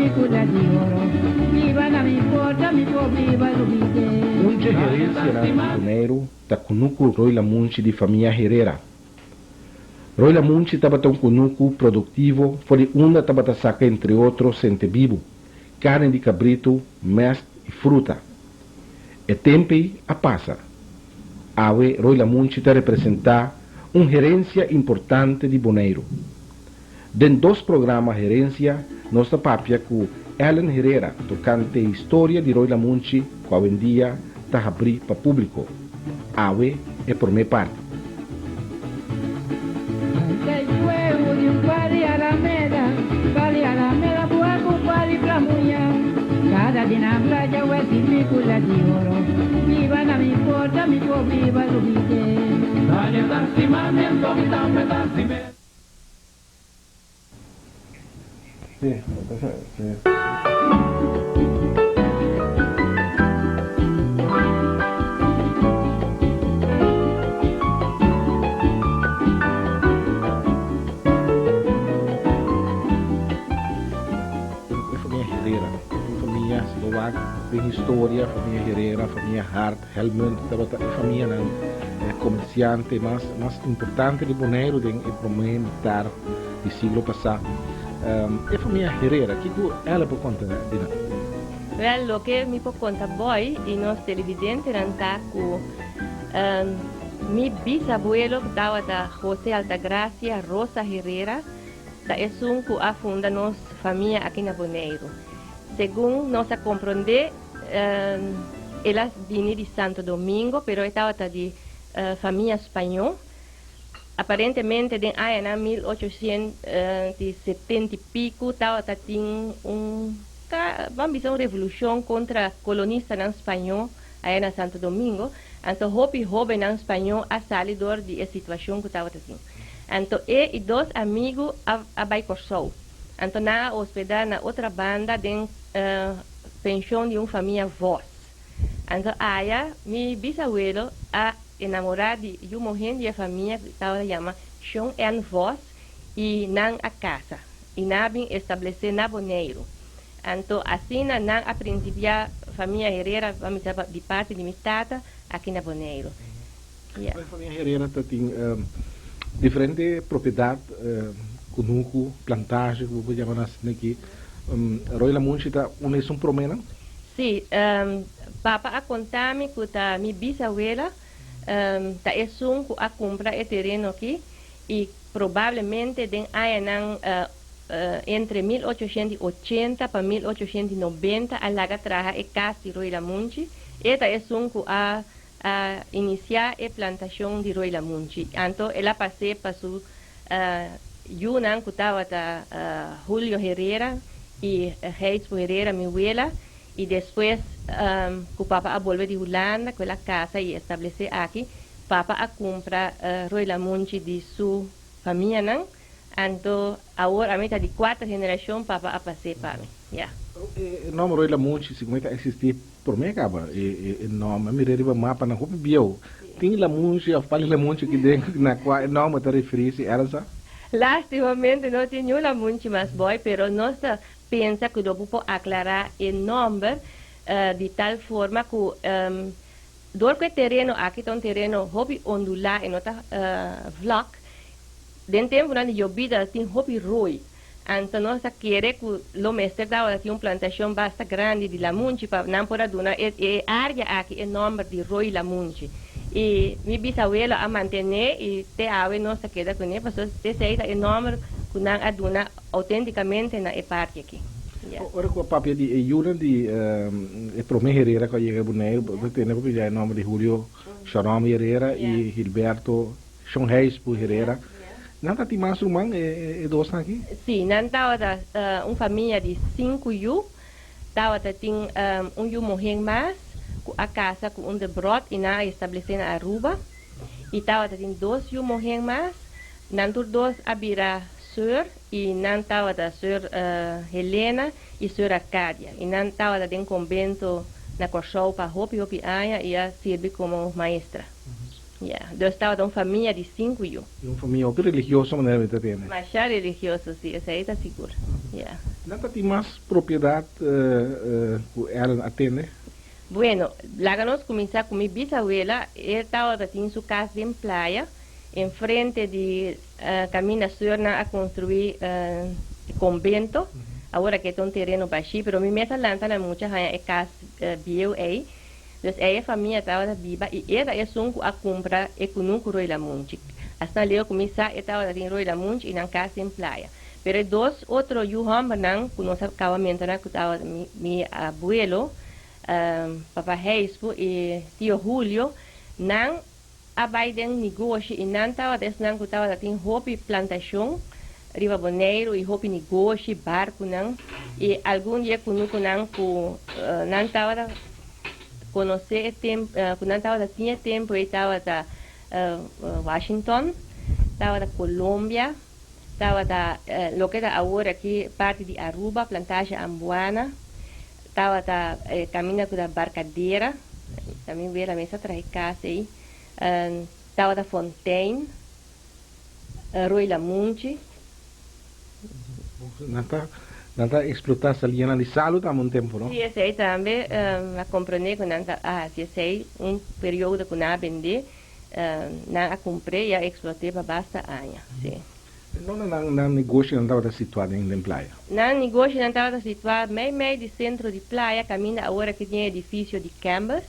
Un dje herensianan di Boneiru ta kunuku Roy Lamunchi di famia Herrera. Roy Lamunchi tabata un kunuku produktivo for di unda tabata saka entre otro sentebibu, karni di kabritu, mèst i fruta. E temp'ei a pasa. Awe Roy Lamunchi ta representá un herensia importante di Boneiru. Den dos programa Herensia nos ta papia ku Ellen Herrera tokante historia di Roy Lamunchi ku awendia ta habrí pa públiko. Awe e promé parti. E famia Herrera, un famia si bo wak den historia, famia Herrera, famia Hart, Helmund tabata e famianan komersiante mas mas importante di Boneiru den e promé mitar di siglo pasá. E famia Herrera, kiko ela por konta di nan? Wèl, loke mi por konta bòi i nos televidentenan ta ku mi bisabuelo ku tabata José Altagracia Rosa Herrera ta esun ku a funda nos famia aki na Boneiru. Segun nos a komprondé, El a bini di Santo Domingo, pero e tabata di famia spañó. Aparentemente den añanan 1870 i piku tabata tin un, ban bisa un revolushon kontra kolonistanan spañó aya na Santo Domingo. Anto hopi hóbennan spañó a sali dor di e situashon ku tabata tin. Anto e i dos amigu a bai Kòrsou. Anto nan a hospedá na otra banda den penshon di un famia Vos. Anto aya mi bisawelo a enamorá di yu mohen di e famia ku tabata yama Shon N. Vos i nan a kasa i nan a bin establesé na Boneiru. Anto asina nan a prinsipiá famia Herrera, pa mi sa di parti di mi tata, aki na Boneiru. E famia Herrera ta tin diferente propiedat, kunuku, plantage ku bo por yama nan asina aki. Roy Lamunchi ta un esun proménan? Sí, papa a konta mi ku ta mi bisawela ta esun ku a kumpra e tereno aki i probablemente den añanan entre 1880 pa 1890 a laga traha e kas di Roy Lamunchi. E ta esun ku a a inisiá e plantashon di Roy Lamunchi. Anto el a pas'é pa su yunan ku tabata Julio Herrera i Gijsbo Herrera, mi wela, i despues ku papa a bolbe di Hulanda ku el a kasa i establesé aki, papa a kumpra Roy Lamunchi di su famianan. Anto awor ami ta di kuater generashon papa a pas'é pa mi. Ya. E nòmber Roy Lamunchi sigun e ta eksistí Prome kaba e nòmber, mi mira riba mapanan hopi bieu. Tin lamunchi òf pali lamunchi aki den na kua e nòmber ta referí si Elsa? Lástimamente no tin niun lamunchi mas bòi, pero nos ta pensa ku lo bo por aklará e nòmber di tal forma ku dor ku e tereno aki ta un tereno hopi ondulá e no ta vlak, den tempunan di yobida tin hopi roi. Anto nos a kere ku lo mester tabata tin un plantashon basta grandi di lamunchi pa nan por a duna e e área aki e nòmber di Rooi Lamunchi. I mi bisawelo a mantené i te awe nos ta keda kuné pasobra esei ta e nòmber ku nan a duna outéntikamente na e parti aki. Ya. Ora ku a papia di e yunan di e promé Herrera ku a yega Boneiru, bo ta tende ku ya e nòmber di Julio Sharom Herrera i Gilberto Shonheisbu Herrera. Nan ta tin mas ruman e dosnan aki? Sí, nan tabata un famia di sinku yu. Tabata tin un yu muhé mas ku a kasa ku un Debrot i nan a establesé na Aruba. I tabata tin dos yu muhé mas. Nan tur dos a bira sùr i nan tabata sùr Helena i sùr Arcadia. I nan tabata den konbento na Kòrsou pa hopi hopi aña i a sirbi komo maestra. Ya, dus tabata un famia di sinku yu. I un famia hopi religioso manera mi ta tende. Masha religioso, si, esei ta sigur, ya. Nan ta tin mas propiedat ku Ellen a tende? Bueno, laga nos kuminsá ku mi bisawela, e tabata tin su kas den playa, enfrente di kaminda sùrnan a konstruí e konbento, awor aki e ta un tereno bashí, pero mi mes a lanta na mucha haña e kas bieu ei. Dus ei e famia tabata biba i e ta esun ku a kumpra e kunuku Rooi Lamunchi. Asina leu ku mi sa e tabata tin Rooi Lamunchi i nan kas den playa. Pero e dos otro yu hòmbernan ku nos a kaba menshoná ku tabata mi abuelo, papa Heisbo i tio Julio, nan a bai den negoshi i nan tabata esnan ku tabata tin hopi plantashon riba Boneiru i hopi negoshi, barkunan i algun di e kunukunan ku nan tabata konosé e tempu ku nan tabata tin e tempu ei tabata Washington, tabata Colombia, tabata loke ta awor aki parti di Aruba, plantashe Ambuana. Tabata e caminda cu ta Barcadera, ta mi wela mes a traha e cas ey. Tabata Fontein, Rooi Lamunchi. Nan ta nan ta explota salinan di salu tambe un tempo, no? Si, esey tambe. A comprende cu nan ta a haci esey un periodo cu nan a bende, nan a cumpr'e y a explot'e pa basta aña, si. Nonde nan nan negoshinan tabata situá den den playa? Nan negoshinan tabata situá mei mei di sentro di playa kaminda awor aki tin e edifisio di Campbell's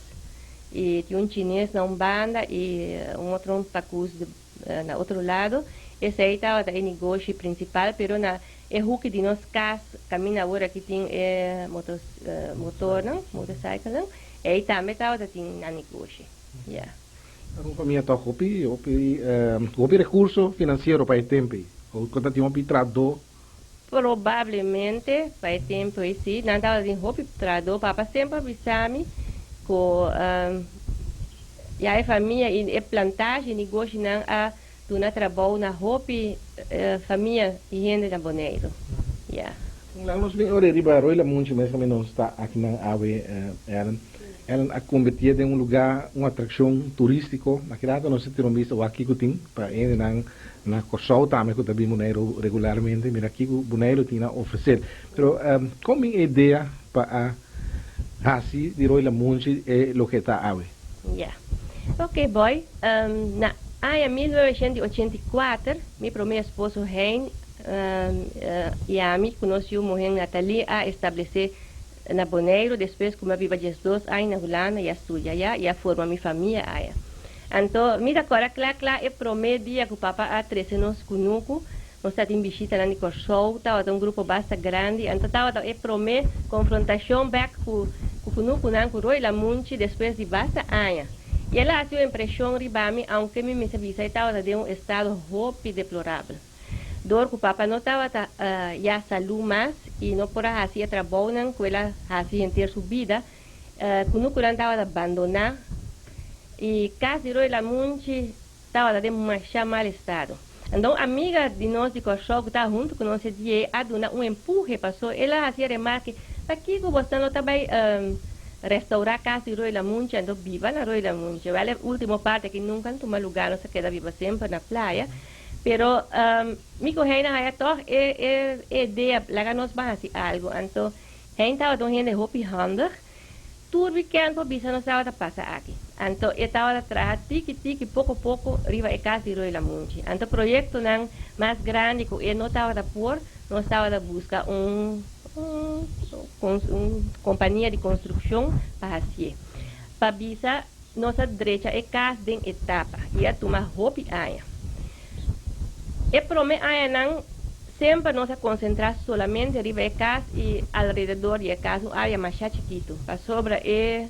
i tin un chines na un banda i un otro un pakus na otro lado. Esei tabata e negoshi principal pero na e huki di nos kas kaminda awor aki tin e motornan, motorcyclenan, ei tambe tabata tin nan negoshi, ya. Un famia tòg hopi, hopi, hopi rekurso finansiero pa e tempu ei. O ku ta tin hopi trahadó? Probablemente pa e tempu ei sí, nan tabatin hopi trahadó. Papa semper a bisa mi ku ya e famia i e plantashi, negoshinan a duna trabou na hopi famia i hende na Boneiru. Ya. Laga nos bin ora riba Rooi Lamunchi mes kaminda nos ta akinan awe, Ellen. Ellen a konbertié den un lugá, un atrakshon turístiko. Na ki rato nos a tira un bista wak kiko tin pa hendenan na Kòrsou tambe ku ta bin Boneiru regularmente mira kiko Boneiru tin na ofresé. Pero kon bin e idea pa a hasi di Rooi Lamunchi e loke e ta awe? Ya. Oke boy. Na aña 1984 mi promé esposo Hein i ami ku nos yu muhé Nathalie a establesé na Boneiru despues ku mi a biba diesdos aña na Hulanda i a studia aya i a forma mi famia aya. Anto mi ta kòrda kla kla e promé dia ku papa a trese nos kunuku, nos tatin bishitanan di Kòrsou, tabata un grupo basta grandi, anto tabata e promé konfrontashon bèk ku ku kunukunan ku Roy Lamunchi despues di basta aña. I el a hasi un impreshon riba mi aunke mi mester bisa e tabata den un estado hopi deplorabel. Dor ku papa no tabata ya salú mas i no por a hasi e trabounan ku el a hasi henter su bida, kunukunan tabata bandoná i kas di Roy Lamunchi tabata den masha mal estado. Anto un amiga di nos di Kòrsou ku tabata huntu ku nos e dia ei a duna un empuhe paso el a hasi e remarke, Pakiko bosnan no ta bai restourá kas di Roy Lamunchi anto biba na Roy Lamunchi? Wèl e último parti aki nunka a tuma lugá, nos a keda biba semper na playa. Pero mi ku Hein a haya tòg e e idea, laga nos ban hasi algu. Anto Hein tabata un hende hopi handig. Tur wikènt por bisa nos tabata pasa aki. Anto e tabata traha tiki tiki, poko poko riba e kas di Roy Lamunchi. Anto proyektonan mas grandi ku e no tabata por, nos tabata buska un un kompania di konstrukshon pa hasié. Pa bisa Nos a drecha e kas den etapa i a tuma hopi aña. E promé añanan semper nos a konsentrá solamente riba e kas i alrededor di e kas, un área masha chikitu, pasobra e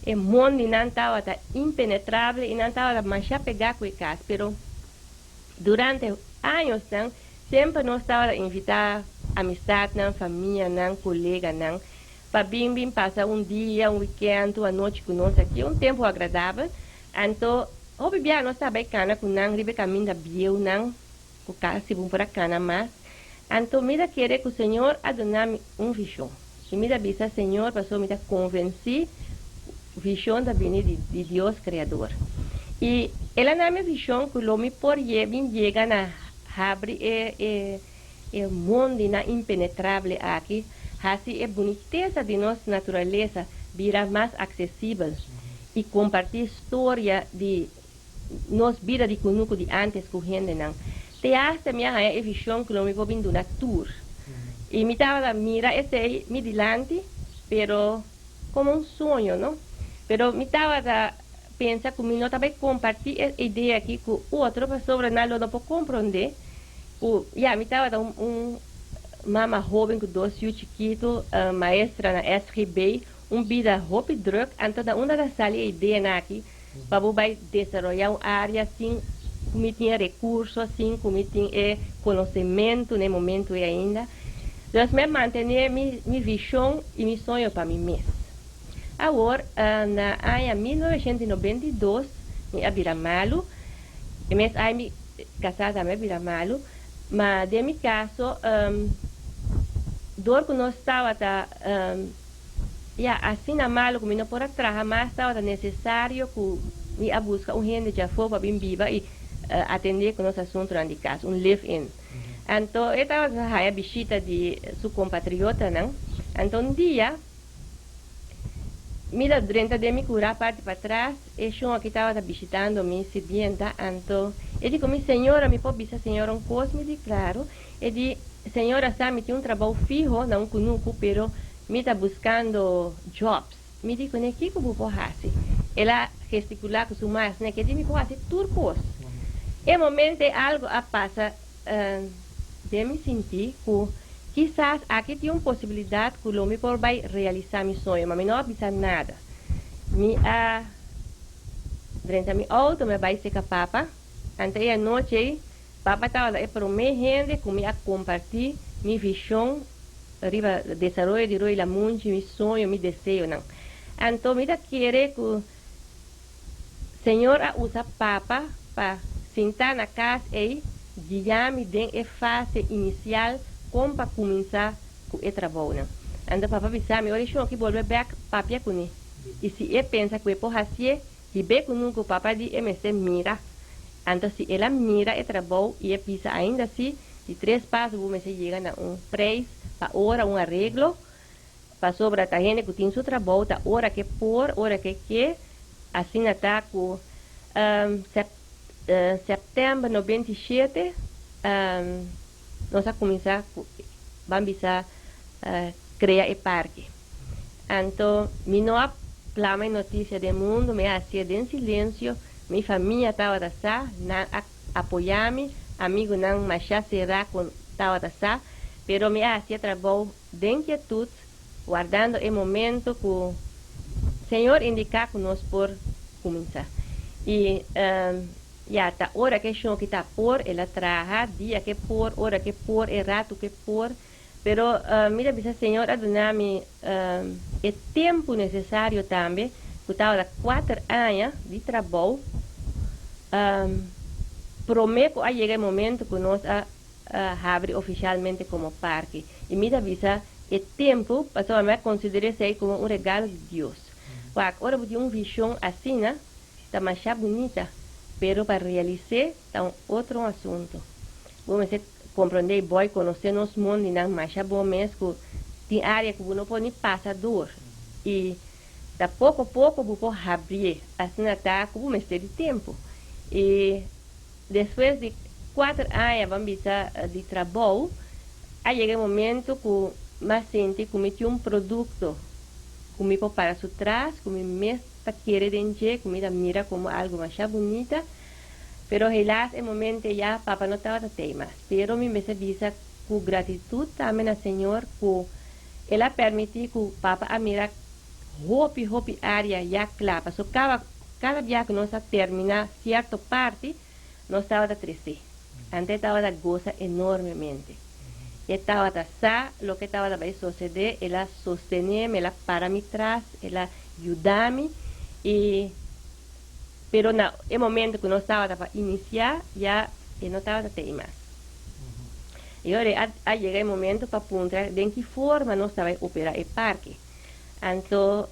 e mondinan tabata impenetrabel i nan tabata masha pegá ku e kas. Pero durante añosnan semper nos tabata invitá amistatnan, famianan, koleganan Pa bin bin pasa un dia, un weekend, un anochi ku nos aki, un tempu agradabel. Anto, hopi bia nos ta bai kana ku nan riba e kaminda bieunan, ku kasi bo por a kana mas. Anto mi ta kere ku Señor a duna mi un vishon. I mi ta bisa Señor pasobra mi ta konvensí ku vishon ta bini di di Dios Kreador. I el a na mi vishon ku lo mi por bin yega na habri e e e mondinan impenetrable aki, hasi e bunitesa di nos naturalesa bira mas aksesibel i kompartí storia di nos bida di kunuku di ántes ku hendenan. Te asta mi a haña e vishon ku lo mi por bin duna tur. I mi tabata mira esei mi dilanti, pero komo un soño, no? Pero mi tabata pensa ku mi no ta bai kompartí e idea aki ku otro pasobra nan lo no por komprondé ku ya mi tabata un un mama hóben ku dos yu chikitu, maestra na SGB, un bida hopi drùk, anto na unda ta sali e ideanan aki pa bo bai desaroyá un área sin ku mi tin e rekurso, sin ku mi tin e konosementu na e momentu ei ainda. Dus mi a mantené mi mi vishon i mi soño pa mi mes. Awor, na aña 1992 mi a bira malu, e mes aña mi kasá tambe a bira malu, ma den mi kaso dor ku nos tabata ya asina malu ku mi no por a traha mas tabata nesesario ku mi a buska un hende djafó pa bin biba i atendé ku nos asuntunan di kas, un live-in. Anto e tabata haña bishita di su kompatriotanan, anto un dia, Mi ta drenta den mi kurá parti patras, e shon aki tabata bishitando mi sirbienta, anto e di ku mi, Señora, mi por bisa señora un kos? Mi di, Klaru. E di, Señora sa mi tin un trabou fiho na un kunuku, pero mi ta buskando jobs. Mi di kuné, Kiko bo por hasi? El a gestikulá ku su mas nek, e di, Mi por hasi tur kos. E momento ei algu a pasa Den mi sinti ku kisas aki tin un posibilidat ku lo mi por bai realisá mi soño, ma mi no a bisa nada. Mi a drenta mi outo, mi a bai seka papa. Ante e anochi ei, papa tabata e promé hende ku mi a kompartí mi vishon riba desaroyo di Rooi Lamunchi, mi soño, mi deseonan. Anto mi ta kere ku Señor a usa papa pa sintá na kas ei guiá mi den e fase inisial kon pa kuminsá ku e trabounan. Anto papa bisa mi ora e shon aki bolbe bèk papia kuné i si e pensa ku e por hasié hib'é ku nunku papa di e mester mira. Anto si el a mira e trabou i e bisa ainda si di tres paso bo mester yega na un preis pa ora un areglo Pasobra ta hende ku tin su trabou ta ora ke por, ora ke ke, asina ta ku sèptèmber 97 nos a kuminsá ku ban bisa krea e parke. Anto mi no a plama e notisia den mundu, mi a hasié den silensio, mi famia tabata sa, nan a apoyá mi, amigunan mashá será ku tabata sa, pero mi a hasi e trabou Den kietud, wardando e momento ku Señor indiká ku nos por kuminsá. I, ya, ta ora ku e shon ki ta por, el a traha, dia ku e por, ora ku e por, e ratu ku e por. Pero mi ta bisa Señor a duna mi e tempu nesesario tambe, ku tabata kuater aña di trabou, promé ku a yega e momento ku nos a a habri ofishalmente komo parke. I mi ta bisa e tempu, pasobra mi a konsiderá esei komo un regalo di Dios. Wak, ora bo tin un vishon asina, ta masha bunita, pero pa realis'é ta un otro asuntu. Bo mester komprondé i bòi konosé nos mondinan masha bon mes ku tin área ku bo no por ni pasa dor i ta poko poko bo por habrié. Asina ta ku bo mester di tempu. I Despues di kuater aña ban bisa di trabou, a yega e momento ku m'a sinti ku mi tin un produkto ku mi por para su tras, ku mi mes ta kere den dje, ku mi ta mira komo algu masha bunita. Pero helaas e momento ya papa no tabata tei mas. Pero mi mester bisa ku gratitut tambe na Señor ku El a permití ku papa a mira hopi hopi área ya kla. Pasobra kaba Kada bia ku nos a terminá sierto parti, nos tabata tresé. Ante e tabata gosa enormemente. E tabata sa loke tabata bai sosedé, el a sostené mi, el a para mi tras, el a yuda mi i pero na e momento ku nos tabata pa inisiá ya e no tabata tei mas. I ora a a yega e momento pa puntra den ki forma nos ta bai operá e parke. Anto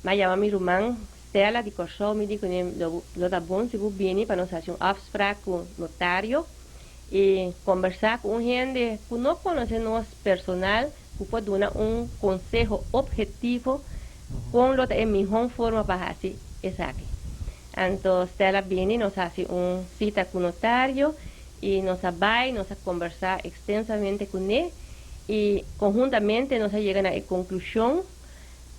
mi a yama mi ruman. Stella di Kòrsou, mi di kuné lo ta bon si bo bini pa nos hasi un afsprak ku notario i kombersá ku un hende ku no konosé nos personal ku por duna un konseho ophetivo kon lo ta e mihó forma pa hasi esaki. Anto Stella bini, nos hasi un sita ku notario i nos a bai, nos a kombersá ekstensamente kuné i konhuntamente nos a yega na e konklushon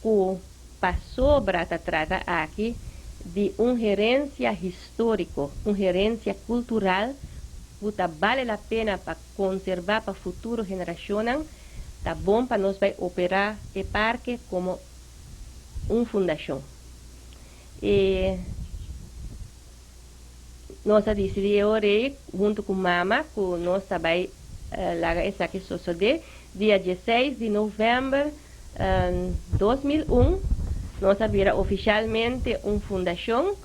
ku pasobra ta trata aki di un herensia históriko, un herensia kultural ku ta bale la pena pa konserbá pa futuro generashonnan, ta bon pa nos bai operá e parke komo un fundashon. I nos a disidí e ora ei huntu ku mama ku nos ta bai laga esaki sosodé. Dia dieseis di novèmber 2001 nos a bira ofishalmente un fundashon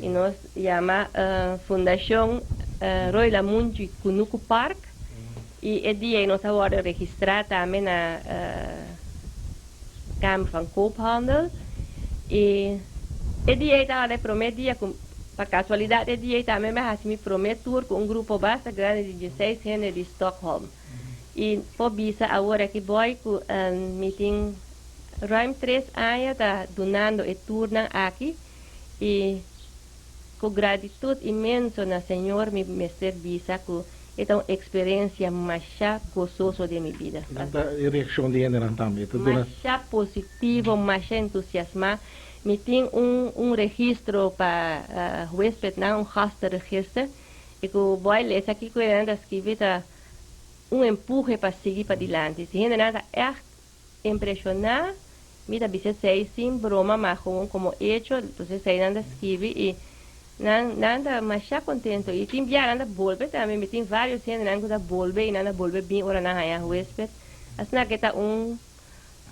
i nos yama Fundashon Roy Lamunchi Kunuku Park i e dia ei nos a wòrdu registrá tambe na Kamer van Koophandel i e dia ei tabata e promé dia ku pa kasualidat e dia ei tambe mi a hasi mi promé tour ku un grupo basta grandi di dieseis hende di Stockholm. I por bisa awor aki boy ku mi tin ruim tres aña ta dunando e tournan aki i ku gratitut inmenso na Señor mi mester bisa ku e ta un eksperensia masha gososo den mi bida. Nan ta e reakshon di hendenan tambe ta duna. Masha positivo, masha entusiasmá. Mi tin un un registro pa huespednan, un gastenregister, i ku boy lesa kiko nan ta skibi ta un empuhe pa sigui padilanti. Si hendenan ta ègt impreshoná, mi ta bisa esei sin broma, ma gewoon komo echo, entonces esei nan ta skibi i nan nan ta masha kontento. I tin bia nan ta bolbe tambe, mi tin vários hendenan ku ta bolbe i nan ta bolbe bin ora nan haña huésped. Asina ke ta un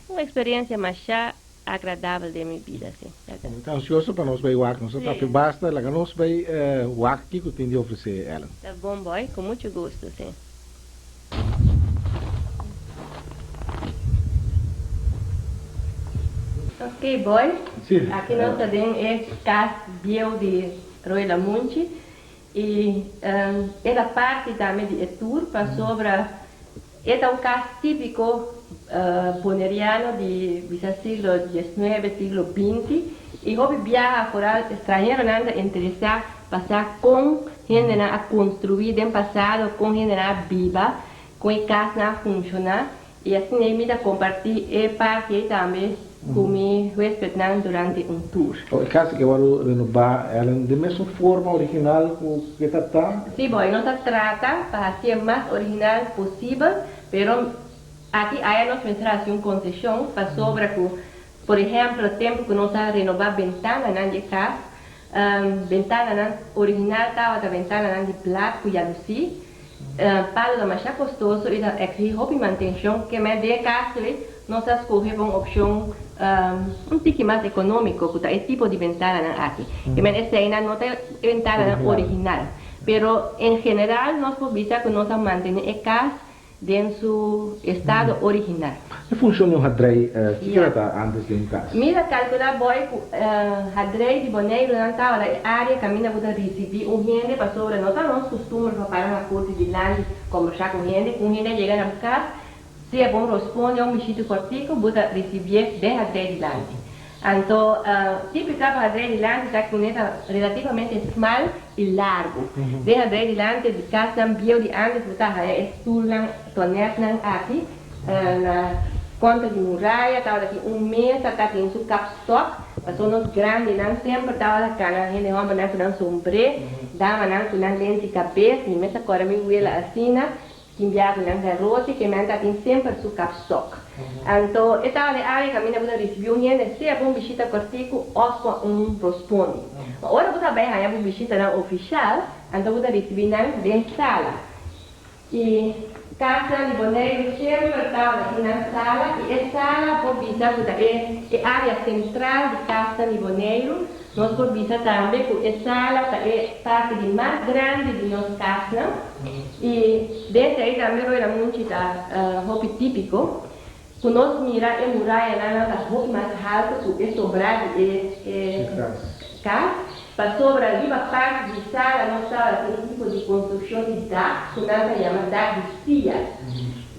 un eksperensia masha agradabel den mi bida, si. Mi ta ansioso pa nos bai wak. Nos a papia basta, laga nos bai wak kiko tin di ofresé, Ellen. Ta bon, boy, ku muchu gustu, si. Ok, boy. Si. Aki nos ta den e kas bieu di Roy Lamunchi i e ta parti tambe di e tour pasobra E ta un kas típiko boneriano di bisa siglo diesnuebe, siglo binti i hopi biaha foral estranheronan ta interesá pa sa kon hendenan a konstruí den pasado, kon hendenan a biba, kon e kasnan a funshoná i asina ei mi ta kompartí e parti ei tambe ku mi huespednan durante un tour. E kas ke wòrdu renobá, Ellen, den mesun forma original ku ke ta ta? Sí, boy, nos a trata pa hasié mas original posibel, pero aki aya nos mester hasi un konseshon pasobra ku, por ehèmpel, tempu ku nos a renobá bentananan di e kas, bentananan original tabata bentananan di blat ku yalusí, Palu ta masha kostoso i ta eksihí hopi mantenshon. Kemé den e kaso ei, nos a skohe pa un opshon un tiki mas ekonómiko, ku ta e tipo di bentananan aki. Kemé eseinan no ta e bentananan original, pero en general nos por bisa ku nos a mantené e kas den su estado original. E funshon di un hadrei, kiko ta ta antes den un kas? Mi ta kalkulá boy ku hadrei di Boneiru nan tabata e área kaminda bo ta risibí un hende pasobra no ta nos kustumber pa para na korte dilanti kombersá ku hende. Ku un hende a yega na bo kas, sea bo rosponde un bishita kòrtiku, bo ta risibié den hadrei dilanti. Anto típika pa hadrei dilanti ta ku ne ta relativamente smal i largu. Den hadrei dilanti di kasnan bieu di ántes bo ta haña e stulnan, tonètnan aki na kontra di muraya tabata tin un mesa ta tin su kapstok pasobra nos grandinan semper tabata kana hende hòmbernan ku nan sombré, damanan ku nan lenti kabes, mi mes a kòrda mi wela asina. Tin bia ku nan garoti ke nan ta tin semper su kapstok. Anto e tabata e área kaminda bo ta risibí un hende sea pa un bishita kòrtiku òf pa un rospondi. Ma ora bo ta bai haña bo bishitanan ofishal, anto bo ta risibí nan den sala. I kasnan di Boneiru semper tabata tin nan sala i e sala por bisa ku ta e e área sentral di kasnan di Boneiru. Nos por bisa tambe ku e sala ta e parti di mas grandi di nos kasnan i den esei tambe Roy Lamunchi ta hopi típiko. Ku nos mira e murayanan nan ta hopi mas haltu ku e sobrá di e kas, pasobra riba parti di sala nos tabata tin un tipo di konstrukshon di dak ku nan ta yama dak di sia,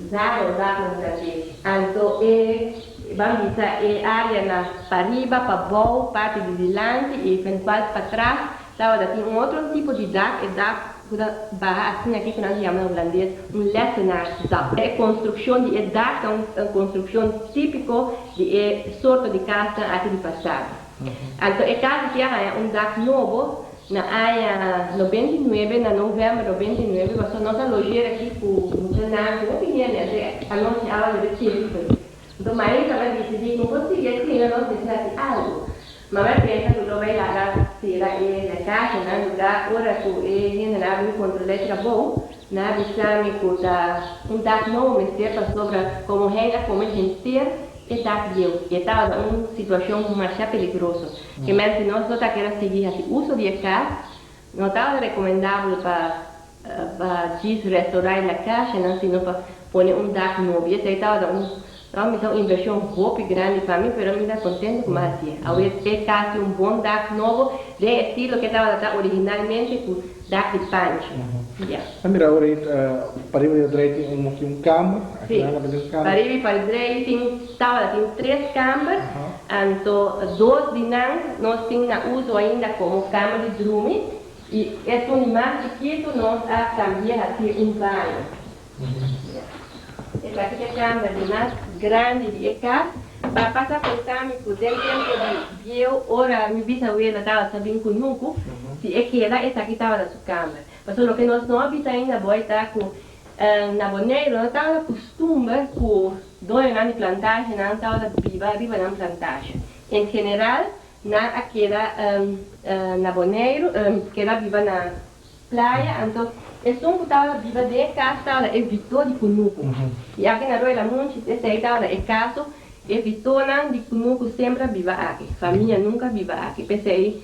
zadeldak na hulandes. Anto e ban bisa e área na pariba, pabou, parti di dilanti i eventual patras tabata tin un otro tipo di dak, e dak ku ta baha asina aki ku nan ta yama na hulandes un lessenaarsdak. E konstrukshon di e dak ta un konstrukshon típiko di e sorto di kasnan aki di pasado. Anto e kas aki a haña un dak nobo na aña 99, na novèmber 99, pasobra nos a logeer aki ku muchanan, ku hopi hende, anto e anochi awa debe teribel. Anto mainta mi a disidí ku no por sigui asina, nos mester hasi algu. Mama a pensa ku lo bai laga sera e lakashi na lugá ora ku e hendenan a bin kontrolá e trabou. Nan a bisa mi ku ta un dak nobo mester pasobra komo hende a kome henter e dak bieu i e tabata un situashon masha peligroso. Ke men si nos lo ta keda sigui hasi uso di e kas, no tabata rekomendabel pa pa djis restorá e lakashanan sino pa pone un dak nobo. I esei tabata un, tabata misa un invershon hopi grandi pa mi, pero mi ta kontento ku mi a hasié. Awe e kas tin un bon dak nobo den e estilo ku e tabata ta originalmente ku dak di panchi. Ya. A mira ora ei pariba di drei tin un tin un kamber, aki Sí, nan tambe tin un kamber. pariba i padrei tin tabata tin tres kamber, anto dos di nan nos tin na uso ainda komo kamber di drumi. I esun di mas chikitu nos a kambia hasi un baño. Esaki ta e kamber di mas grandi di e kas. Papa sa konta mi ku den tempu di bieu ora mi bisawela tabata sa bin kunuku, si e keda esaki tabata su kamber. Pasobra loke nos no a bisa ainda boy ta ku na Boneiru no tabata kustumber ku doñonan di plantashenan tabata biba riba nan plantashe. En general Nan a keda na Boneiru, keda biba na playa, anto esun ku tabata biba den e kas tabata e Vitó di Kunuku. I aki na Rooi Lamunchi esei tabata e kaso, e Vitónan di Kunuku semper a biba aki, famia nunka a biba aki. P'esei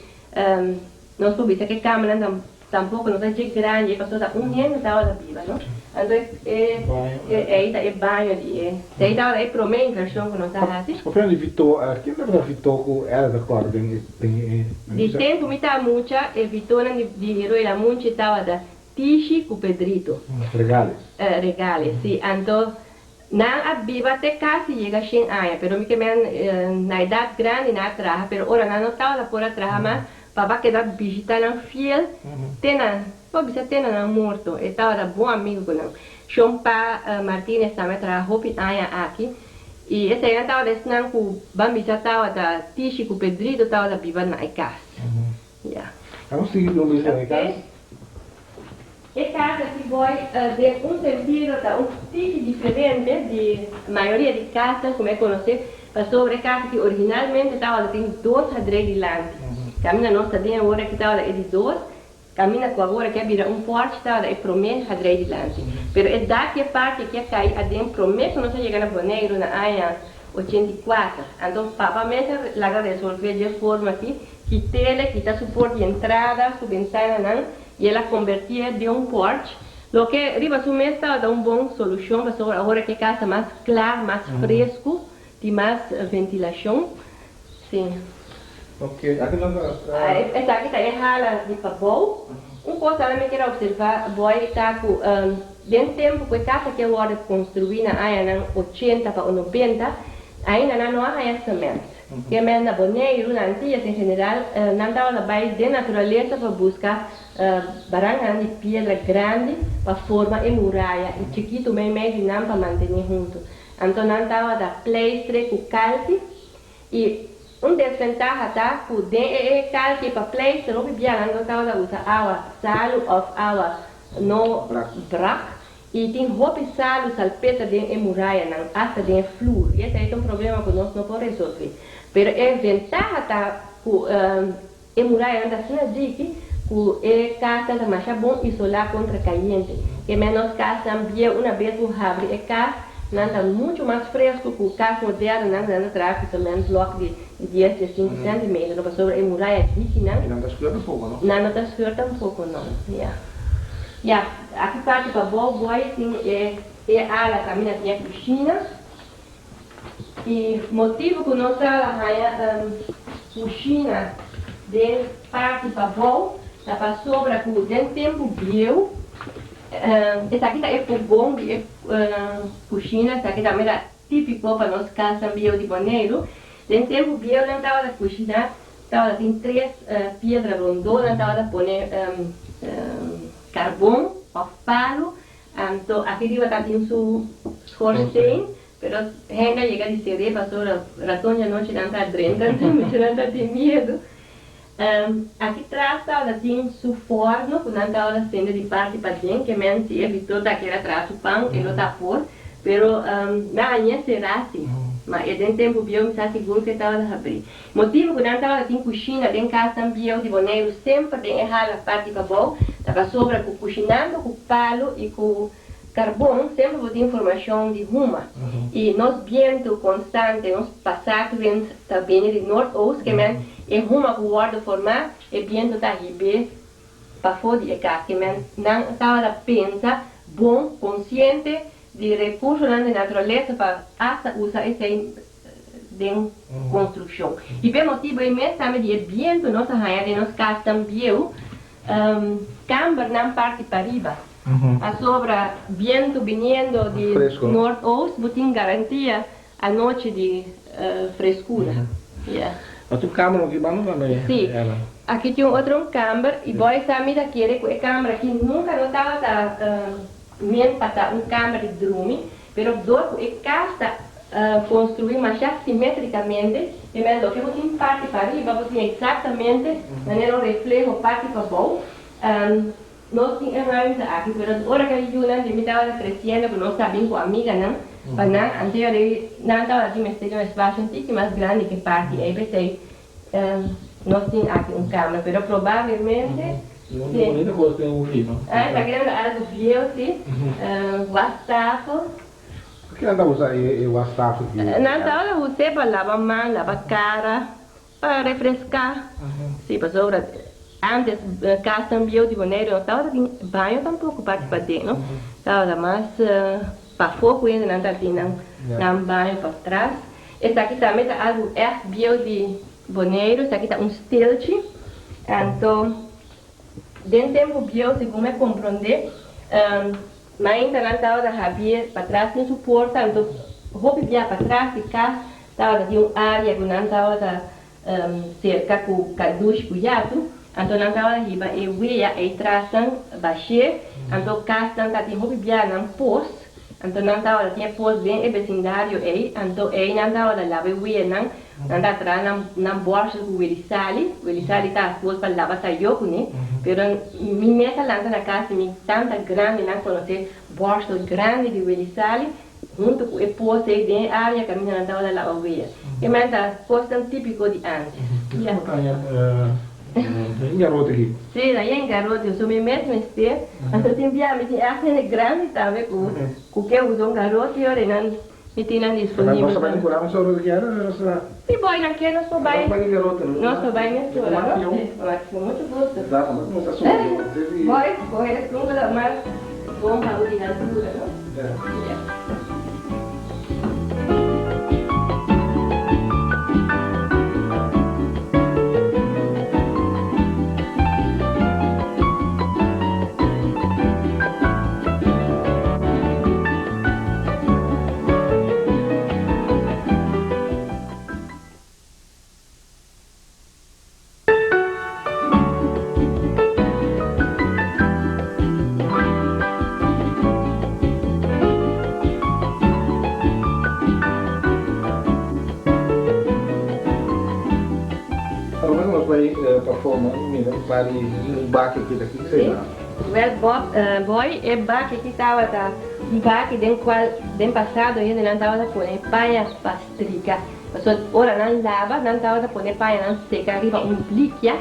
nos por bisa ku e kamernan Tampoco no ta dje grandi pasobra ta un hende tabata biba no. Anto e ei ta e baño di e. Esei tabata e prome inversion cu nos a haci. Papiando di Vito, ken tabata Vito cu Ella ta corda den e den e. Di tempo mi ta mucha e Vitonan di di Roy Lamunchi tabata Tishi cu Pedrito. Regales. Regales, si. Anto nan a biba te casi yega shen aña pero mi ke men na edad grandi nan a traha pero ora nan no tabata por a traha mas Papa keda bishita nan fiel te na, por bisa te na nan morto. E tabata bon amigo ku nan. Shon Pa Martinez tambe a traha hopi aña aki. I eseinan tabata esnan ku ban bisa tabata Tishi ku Pedrito tabata biba na e kas. Ya. Abo sigui ku un bishita na e kas? E kas aki boy den un sentido ta un tiki diferente di mayoria di kasnan ku mi a konosé, pasobra e kas aki originalmente tabata tin dos hadrei dilanti. Kaminda nos ta den awor aki tabata e di dos, kaminda ku awor aki a bira un porch tabata e promé hadrei dilanti. Pero e dak di e parti aki a kai aden promé ku nos a yega na Boneiru na aña 84. Anto papa mes a laga resolvé dje forma aki, kit'el, kita su port di entrada, su bentananan, i el a kombertié den un porch, loke riba su mes tabata un bon solushon pasobra awor ke kas ta mas kla, mas fresku, tin mas ventilashon. Sí. Ok, aki nos a. Esaki ta e hala di pabou. Un kos tambe mi kier a opservá, Boy, ta ku den tempu ku e kas aki a wòrdu konstruí na añanan 80 pa 90, ainda nan no a haña semènt. Ke men na Boneiru, na Antillas en general, nan tabata bai den naturalesa pa buska barankanan di piedra grandi pa forma e muraya i chikitu meimei di nan pa mantené huntu. Anto nan tabata pleistre ku kalki i un desventaha ta ku den e e kalki pa pleistre hopi bia nan no tabata usa awa salu òf awa no brak I tin hopi salu salpeter den e murayanan, asta den e flur. I esei ta un problema ku nos no por resolvé. Pero e ventaha ta ku e murayanan ta asina diki ku e kasnan ta masha bon isolá kontra kayente. Ke men nos kasnan bieu una bes bo habri e kas, nan ta muchu mas fresku ku kas modernonan ku nan ta traha ku cement blok di dies, diesinku sentimeter, no pasobra e muraya dikinan. I nan ta skeur tampoko, no? Nan no ta skeur tampoko, no. Ya. Ya, aki parti pabou boy tin e e ala kaminda tin e kushina. E motibu ku nos a haña kushina den parti pabou ta pasobra ku den tempu bieu esaki ta e fogon di e kushina, esaki tambe ta típiko pa nos kasnan bieu di Boneiru. Den tempu bieu nan tabata kushiná, tabata tin tres piedra rondó, nan tabata pone karbon òf palu, anto aki riba tabatin su schorsteen. Pero hende a yega di ser'é pasobra raton di anochi nan ta drenta, anto mucha nan ta tin miedu. Aki tras tabata tin su forno ku nan tabata sende di parti paden, ke men si e Victor ta kere a traha su pan e lo ta por, pero nan a ñe será si. Ma e den tempu bieu mi sa sigur ku e tabata habrí. Motibu ku nan tabata tin kushina den kasnan bieu di Boneiru semper den e hala parti pabou ta pasobra ku kushinando ku palu i ku Karbon semper bo tin formashon di huma i nos bientu konstante, nos pasatwind ta bini di noordoost ke men e huma ku wòrdu formá e bientu ta hib'é pafó di e kas ke men nan tabata pensa bon konsiente di rekursonan di naturalesa pa asta usa esei den konstrukshon i p'e motibu ei mes tambe di e bientu nos a haña den nos kasnan bieu kambernan parti pariba. Pasobra bientu biniendo di noordoost bo tin garantia anochi di freskura. Yeah. Otro kamber aki banda tambe? Si. Aki tin un otro kamber y boy sa mi ta kere cu e kamber aki nunca no tabata men pa ta un kamber di drumi, pero dor cu e cas ta construi masha simetricamente, e men loke bo tin parti pariba bo tin exactamente manera un refleho parti pabou. Nos tin e ruimte aki, pero ora ku e yunan di mi tabata kresiendo ku nos ta bin ku amiganan pa nan, anto nan tabatin mester di un espasio un tiki mas grandi ku e parti ei, p'esei nos tin aki un kamer, pero probablemente si. Bonito kos den un no? Ah, esaki ta algu bieu si, wastafel. Por ke nan ta usa e wastafel ki? Nan tabata us'é pa laba man, laba kara. Pa refreská, sí, pasobra ántes kasnan bieu di Boneiru no tabata tin baño tampoko parti paden, no. Tabata mas pafó ku hendenan ta tin nan nan baño patras. Esaki tambe ta algu ègt bieu di Boneiru, esaki ta un stelchi. Anto den tempu bieu, segun mi a komprondé, maintanan tabata habié patras den su porta, anto hopi bia patras di kas Tabata tin un área ku nan tabata serka ku kadush ku yatu, anto nan tabata hiba e wea ei trasnan bashé, anto kasnan ta tin hopi bia nan pos, anto nan tabata tin e pos den e besindario ei, anto ei nan tabata laba e weanan, nan ta traha nan nan bòrsel ku welisali, welisali ta kos pa laba tayó kuné, pero mi mes a lanta na kas di mi tanta grandi nan konosé bòrsel grandi di welisali, Huntu ku e pos ei den e área kaminda nan tabata laba wea. E men ta kosnan típiko di ántes. Ya. Ta yen garoti aki. Sí, ta yen garoti. So mi mes mester. Anto tin bia mi tin ègt hende grandi tambe ku ku ke usa un garoti ora nan mi tin nan disponibel. Nos ta bai kura nos ora di kera nos ta. Sí boy nan ke nos por bai. Nos bai di garoti. Nos por bai mesora no. Sí, ku mucho gusto. Boy, kohe esun ku ta mas bon pa bo di haltura no. Aruba nos bai pafó no mira un par di un baki aki ta kiko Sí. Wel Bob, Boy, e baki aki tabata un baki den cual den pasado hendenan tabata pone paña pa strica. Pasobra ora nan laba, nan tabata pone pañanan seka riba un blikia,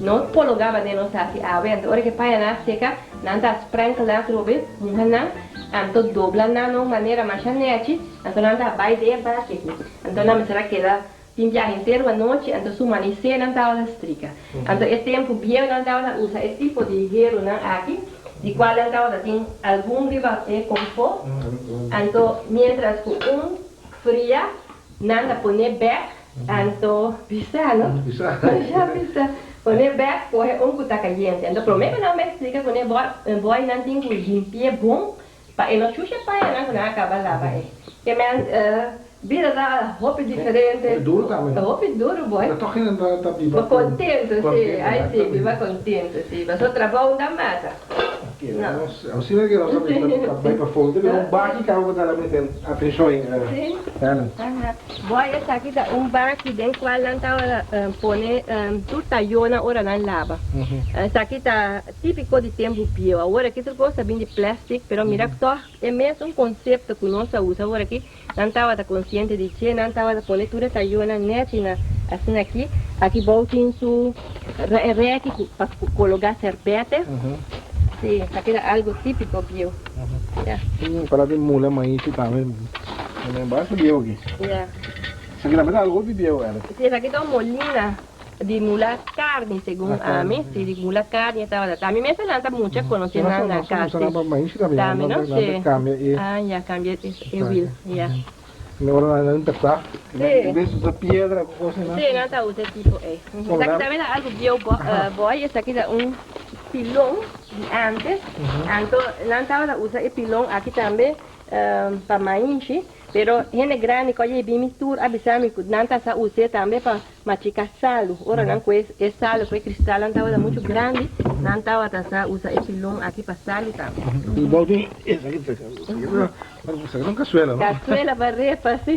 no pologá manera nos ta hasi awe. Anto ora ku e pañanan a seka, nan ta sprenkel nan atrobe, muha nan, anto dobla nan na un manera masha nèchi, anto nan ta bai den e baki aki. Anto nan mester a keda tin biaha henter un anochi, anto su manisé nan tabata strika. Anto e tempu bieu nan tabata usa e tipo di herunan aki, di kual nan tabata tin algun riba e konfó, anto miéntras ku un fria. Nan ta pone bek, anto bisa no? Bisa. Masha bisa. Pone bek, kohe un ku ta kayente. Anto prome ku nan bai splika kuné boy nan tin ku limpi'é bon pa e no shusha pañanan ku nan a kaba laba ei. Ke men bida ta hopi diferente. Hopi duru tambe no? Hopi duru boy. Pero tòg hende ta biba ku. Kontentu si, ai si, biba kontentu si. Pasobra trabou no ta mata. No. Asina ke nos a bisa ta bai pa fonte pero un baki kaba ku ta la mete atenshon ei Helen. Boy esaki ta un baki den kual nan tabata pone tur tayonan ora nan laba. Esaki ta tipiko di tempu bieu. Awor aki tur kos ta bin di plastic pero mira tòg e mesun konsepto ku nos a usa awor aki nan tabata konsiente di dje. Nan tabata pone tur e tayonan nèchi na asina aki. Aki bou tin su rèki pa kologa sèrbète. Sí, esaki ta algu típiko bieu. Ya. Para di mula maishi tambe. Tambe basta bieu aki. Ya. Esaki tambe ta algu hopi bieu, Ellen. Sí, esaki ta un molina di mula karni, segun ami. Sí, di mula karni e tabata. Ta mi mes a lanta mucha konosé nan na kas. Nos a usa nan pa maishi tambe. Tambe, no? Nan ta kambia e. Ah, ya, kambia e wiel, ya. Mi ora nan a empezá, Sí. en bes usa piedra ku kos asina. Sí, nan ta usa e tipo ei. Esaki tambe ta algu bieu boy, esaki ta un pilon di antes. Anto nan tabata usa e pilon aki tambe pa mainshi, pero hende grandi ku a yei bin mi tur a bisa mi ku nan ta sa us'é tambe pa machiká salu. Ora nan ku e salu ku e kristalnan tabata muchu grandi, nan tabata sa usa e pilon aki pa salu tambe. Bou tin esaki ta Esaki ta un kasuela, no? Kasuela pa repa, si.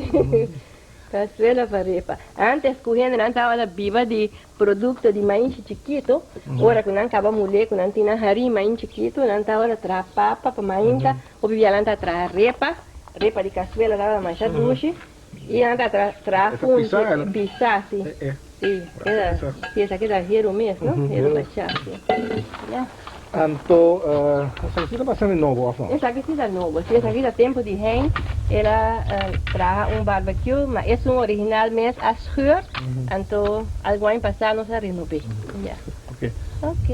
Kasuela pa repa. Antes ku hendenan tabata biba di produkto di mainshi chikitu, ora ku nan kaba mulé ku nan tin nan harin mainshi chikitu, nan tabata traha papa pa mainta, hopi bia nan ta traha repa, repa di kasuela tabata masha dushi, i nan ta traha funchi, pisá, si. Si, si esaki ta heru mes, no? Heru bashá, si. Ya. Anto, esaki si ta bastante nobo, of no? Esaki si ta nobo. Si, esaki ta tempu di Hein. El a traha un barbecue, ma esun original mes a scheur, anto algun aña pasá nos a renob'é. Ya. Ok. Ok.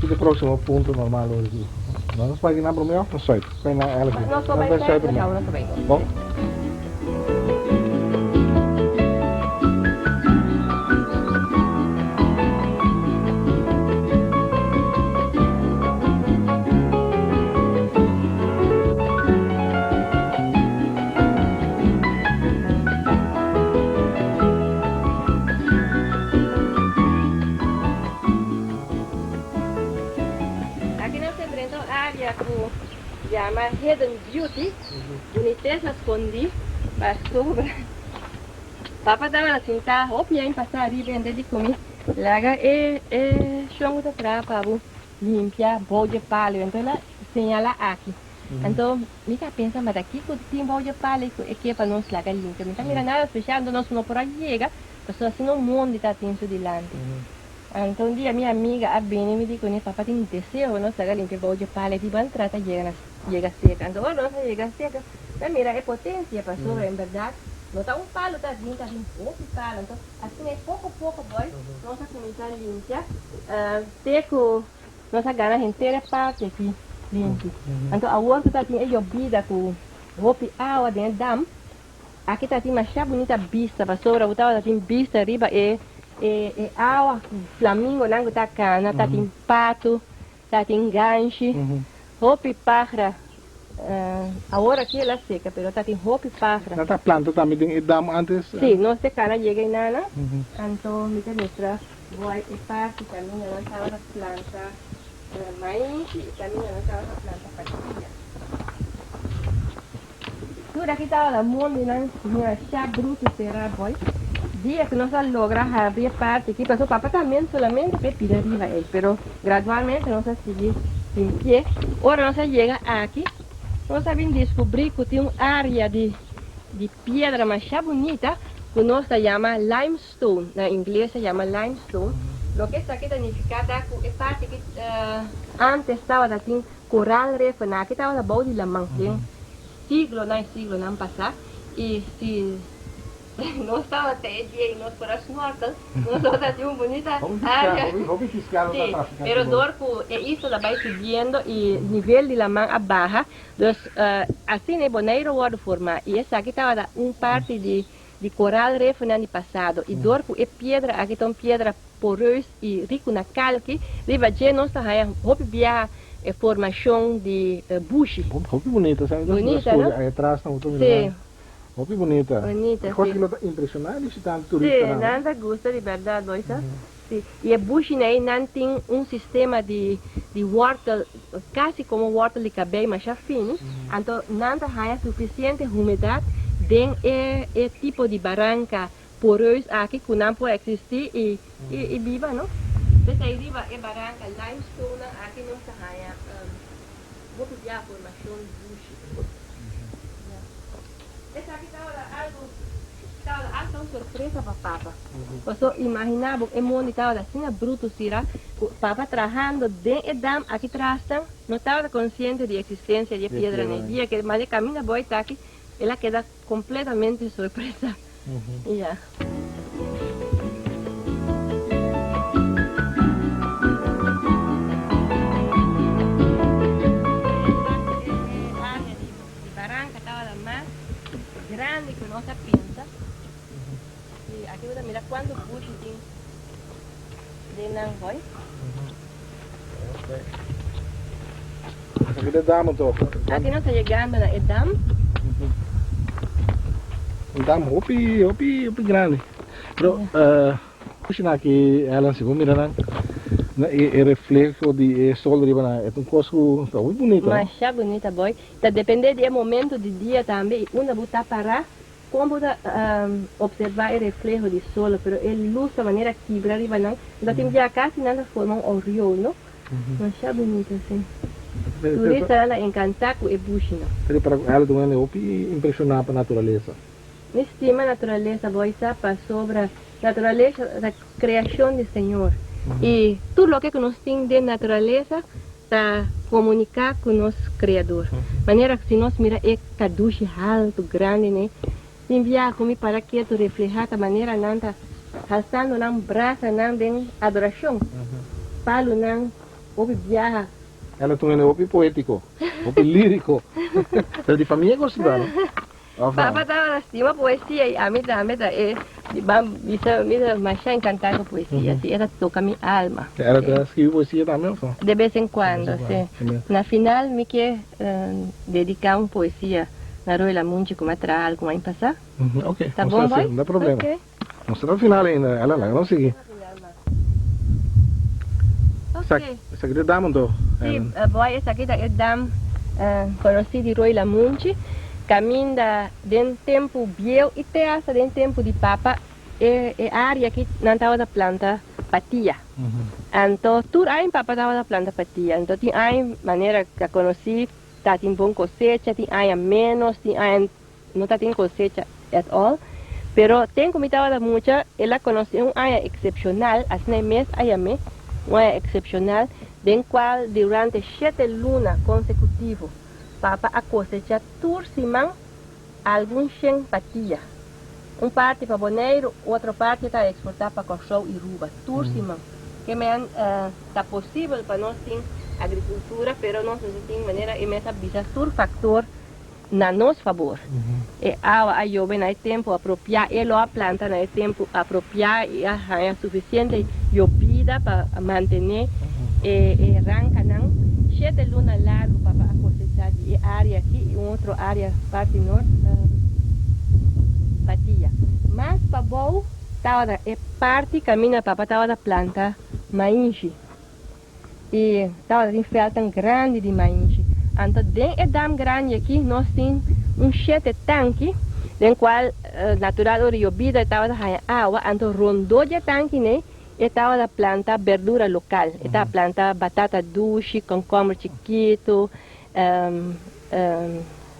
Ki ta e próksimo punto normal ora ki nos bai na promé òf na sùit? Bai na Elgin. Nos por bai sùit promé. Nos por bai. Bon. Aki nos ta drenta un area ku yama Hidden Beauty. Bunitesa skondí pasobra papa tabata sintá hopi aña pasá riba hende di ku mi laga e e shon ku ta traha pa bo limpia bou dje palu enton el a señalá aki anto mi ta pensa ma ta kiko tin bou dje palu ku e ke pa nos laga limpia mi ta mira nada spesial anto nos no por a yega pasobra asina un mondi ta tin su dilanti. Anto un dia mi amiga a bini mi di kuné papa tin deseo pa nos laga limpia bou dje palu di ban trata yega na Yega seka. Anto ora nos a yega seka, ta mira e potensia pasobra en berdad no ta un palu ta bin, ta bin hopi palu. Anto asina e poko poko boy nos a kuminsá limpia te ku nos a gana henter e parti aki limpi. Anto awor ku ta tin e yobida ku hopi awa den e dam, aki ta tin masha bunita bista pasobra bo tabata tin bista riba e e awa, flamingonan ku ta kana, ta tin patu. Ta tin ganshi, hopi pagra. Awor aki el a seca, pero ta tin hopi pagra. Nan ta planta tambe den e dam antes? Si, nos te cana yega einana, anto mi ta mustra boy e parti caminda nan tabata planta maishi y caminda nan tabata planta patilla. Tur aki tabata mondinan masha brutu sera boy. Dia ku nos a logra habri e parti aki, pasobra papa tambe solamente pa e pida riba ei, pero gradualmente nos a sigui limpi'é. Ora nos a yega aki, nos a bin diskubrí ku tin un área di di piedra masha bunita ku nos ta yama limestone, na ingles ta yama limestone. Loke esaki ta nifiká ta ku e parti aki ántes tabata tin Coral reef na aki tabata bou di laman den siglonan y siglonan pasa y si nos tabata e dia y nos por a snorkel nos tabata tin un bunita area si pero dor cu e isla ta bay subiendo y nivel di laman a baha dus asina e Bonaire a wordo forma y esaki tabata un parti di. di koral refnan di pasado i dor ku e piedra aki ta un piedra poreus i riku na kalki, riba dje nos ta haña hopi biaha e formashon di bushi. Hopi bunita, sa mi ta Bunita, no? scoge ai atras nan bo ta mira Sí. nan. Hopi bunita. Bunita, E cos sí. ki lo ta impresiona e bishitante Sí, turistanan. nan ta gusta di berdad, boy sa. Sí, i e bushinan ei nan tin un sistema di di wortel, casi como wortel di cabei masha fini, anto nan ta haña suficiente humedad den e e tipo di baranca poreus aki cu nan por existi i i biba, no? P'esei riba e baranca limestonenan aki nos ta haña hopi bia formacion di bushi. Esaki tabata algu tabata asta un sorpresa pa papa. Paso imagina bo e mondi tabata asina brutu sira ku papa trahando den e dam aki trasnan no tabata konsiente di eksistensia di e piedranan. E dia ke manda e kaminda boy taki el a keda kompletamente sorpresa. Ya. Di baranka tabata mas grandi ku nos a pensa. I aki bo ta mira kuantu bushi tin den nan hoi. Esaki ta e dam anto. Aki nos ta yegando na e dam. Un dam hopi, hopi, hopi grandi. Pero, Kushina aki Ellen si bo mira nan na e refleho di e sol riba nan e ta un kos ku ta hopi bunita no. Masha bunita boy. Ta depende di e momento di dia tambe y unda bo ta para con bo ta observa e refleho di sol pero e luz ta manera kibra riba nan ta tin bia casi nan ta forma un aureole no. Masha bunita si. Turistanan ta encanta cu e bushinan. Ta para ku Ellen ta un hende hopi impresiona pa naturalesa. Mi stima naturalesa boy sa pasobra Naturalesa ta creacion di Señor y tur loke cu nos tin den naturalesa ta comunica cu nos Creador. Manera si nos mira e cadushi halto grandi ne, tin biaha cu mi para ketu refleha ta manera nan ta halsando nan brasanan den adoracion, palunan hopi biaha. Ela ta un hende hopi poetico, hopi lirico. Pero di famia cu siba no? Papa tabata stima poesia i ami tambe ta e di ban bisa mi ta masha encantá ku poesia, si e ta toka mi alma. Ela ta skibi poesia tambe of no? De bes en kuando, si. Na final mi ke dediká un poesia na Roy Lamunchi ku mi a traha algun aña pasá. Ok, Ta bon boy? No ta problema. Nos ta na final ainda, Ela, laga nos sigui. Ok. Esaki ta e dam anto? Sí, boy, esaki ta e dam konosí di Roy Lamunchi. Kaminda den tempu bieu i te asta den tempu di papa e e área aki nan tabata planta patia. Anto tur aña papa tabata planta patia. Anto tin aña manera ta konosí ta tin bon kosecha, tin aña ménos, tin aña No ta tin cosecha at all, pero ten cu mi tabata mucha, el a conoce un aña excepcional, asina e mes a yam'é, un aña excepcional, den cual durante shete luna consecutivo papa a cosecha tur siman algun shen patia. Un parti pa Boneiru, otro parti ta exporta pa Corsou y Ruba, tur siman. Ke men ta posibel pa nos tin agricultura, pero nos mester tin manera e mes a bisa tur factor na nos fabor. E awa a yobe na e tempu apropiá, e lo a planta na e tempu apropiá i a haña sufisiente yobida pa mantené e rankanan. Shete luna largu papa a kosechá di e área akí i un otro área parti nort Batia. Mas pabou tabata e parti kaminda papa tabata planta mainshi. I tabata tin vèltnan grandi di mainshi. Anto den e dam grandi aki nos tin un shete tanki den kual natural ora yobida e tabata haña awa. Anto rondó di e tanki nei e tabata planta berdura lokal. E tabata planta batata dushi, kònkòmber chikitu,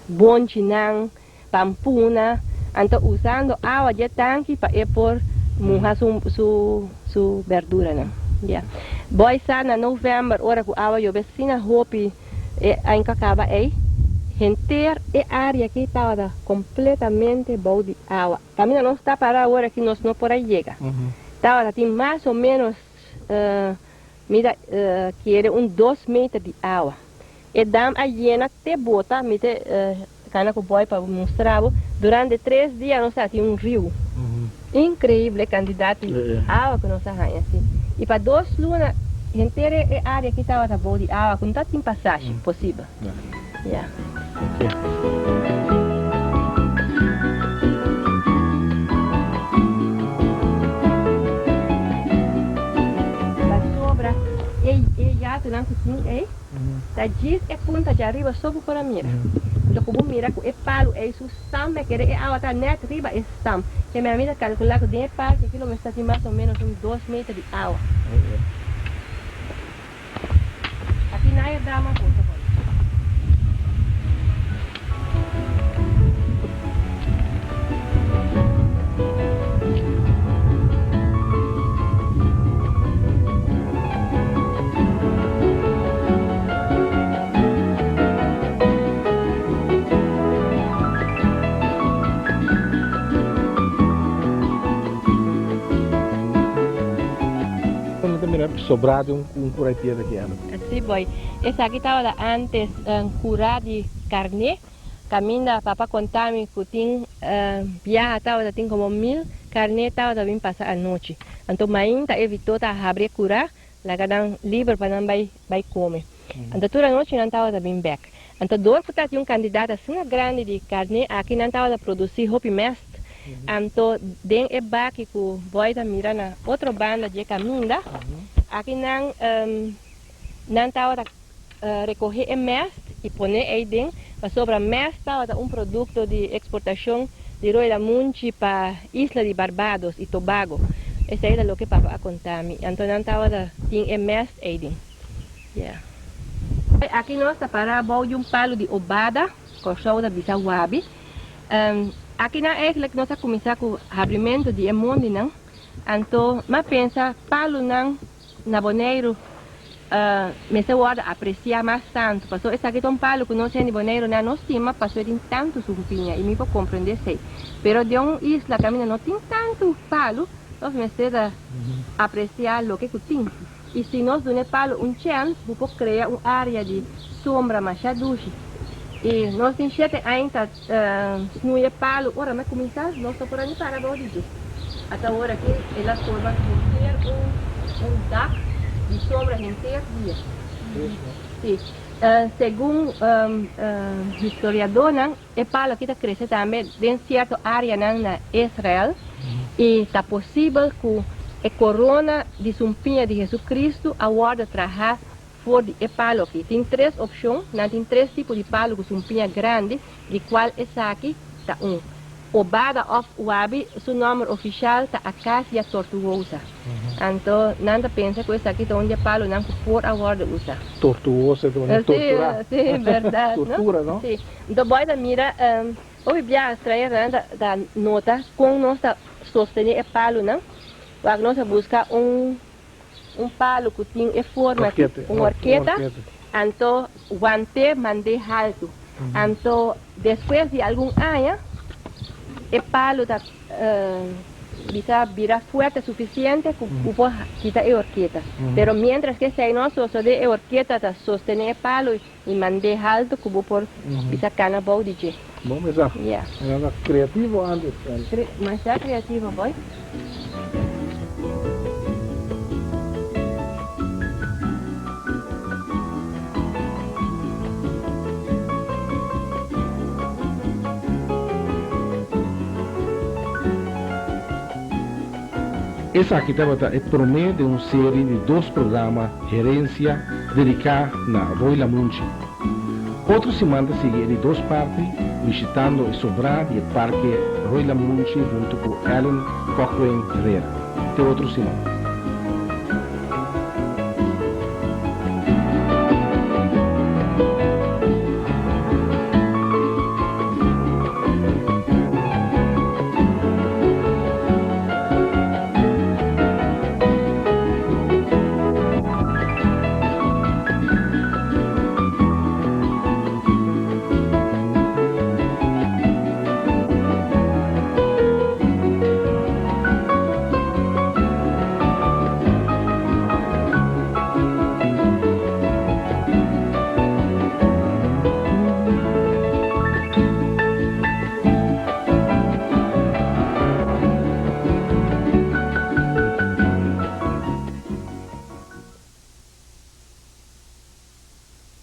bonchinan. Pampuna, anto usando awa dje tanki pa e por muha su su su berduranan. Ya. Boy sa na november ora ku awa yobe asina hopi e aña kaba ei, henter e area aki tabata kompletamente bou di awa. Kaminda nos ta para awor aki nos no por a yega. Tabata tin mas o menos mi ta kere un dos meter di awa. E dam a yena te bota, mi te kana ku boy pa mustra bo, Durante tres dia nos a tin un riu. Increíble e cantidad di awa cu nos a haña si. Y pa dos luna henter e area aki tabata bou di awa cu no ta tin pasashi posibel. Ya. Pasobra e yatonan cu tin ey ta djis e punta djariba so bo por a mira. Anto cu bo mira cu e palu ey su stam me kere e awa ta net riba e stam. Ke mi ami ta calcula cu den e parke aki lo mester tin mas o menos un dos meter di awa. Aki na e dama por ta bai. Bo ta mira sobrá di un kura di piedra ki anda. Sí, boy. Esaki tabata antes kura di karné. Kaminda papa konta mi ku tin biaha tabata tin komo mil karné tabata bin pasa anochi. Anto mainta e Vito ta habri e kura laga nan liber pa nan bai bai kome. Anto tur anochi nan tabata bin bek. Anto dor ku tatin un kantidat asina grandi di karné aki nan tabata produsí hopi mèst. Anto den e baki ku boy ta mira na otro banda dje kaminda, aki nan nan tabata rekohé e mèst i pone ei den, pasobra mèst tabata un produkto di eksportashon di Rooi Lamunchi pa isla di Barbados i Tobago. Esei ta loke papa a konta mi. Anto nan tabata tin e mèst ei den. Yeah. Aki nos ta para bou di un palu di obada, Kòrsou ta bisa wabi. Akinan eigenlijk nos a kuminsá ku habrimentu di e mondinan. Anto m'a pensa palunan na Boneiru mester wòrdu apresiá mas tantu. Pasobra esaki ta un palu ku nos hende Boneirunan no stima pasobra e tin tantu sumpiña i mi por komprendé esei. Pero den un isla kaminda no tin tantu palu, nos mester ta apresiá loke ku tin. I si nos duna e palu un chèns, bo por krea un área di sombra masha dushi. I nos tin shete aña ta snui e palu. Ora mi a kuminsá, nos no por a ni para bou di dje. Ata ora aki el a forma henter un dak di sombra henter dia. Sí. Segun historiadónan, e palu aki ta krese tambe den sierto áreanan na Israel i ta posibel ku e korona di sumpiña di Hesu-Kristu a wòrdu trahá for di e palu aki. Tin tres opshon, nan tin tres tipo di palu ku sumpiña grandi, di kual esaki ta un. Obada òf wabi, su nòmber ofishal ta Acacia tortuosa. Anto nan ta pensa ku esaki ta un di e palunan ku por a wòrdu usá. Tortuosa ta manera torturá. Sí, sí, bèrdat, no? Tortura, no? Sí. Anto boy ta mira, hopi biaha strañeronan ta ta nota kon nos ta sostené e palunan. Wak nos a buska un un palu ku tin e forma aki, un horketa, anto want'é mand'é haltu. Anto despues di algun aña e palu ta bisa bira fuerte sufisiente ku bo por kita e horketa. Pero mientras ku esei no a sosodé e horketa ta sostené e palu i mand'é haltu ku bo por bisa kana bou di dje. Bon mesa. Ya. Nan ta creativo antes. Masha creativo boy. Esaki tabata e promé den un seri di dos programa Herencia dediká na Roy Lamunchi. Otro siman ta sigui e di dos parti bishitando e sobrá di e parke Roy Lamunchi huntu ku Ellen Cochrane Herrera. Te otro siman.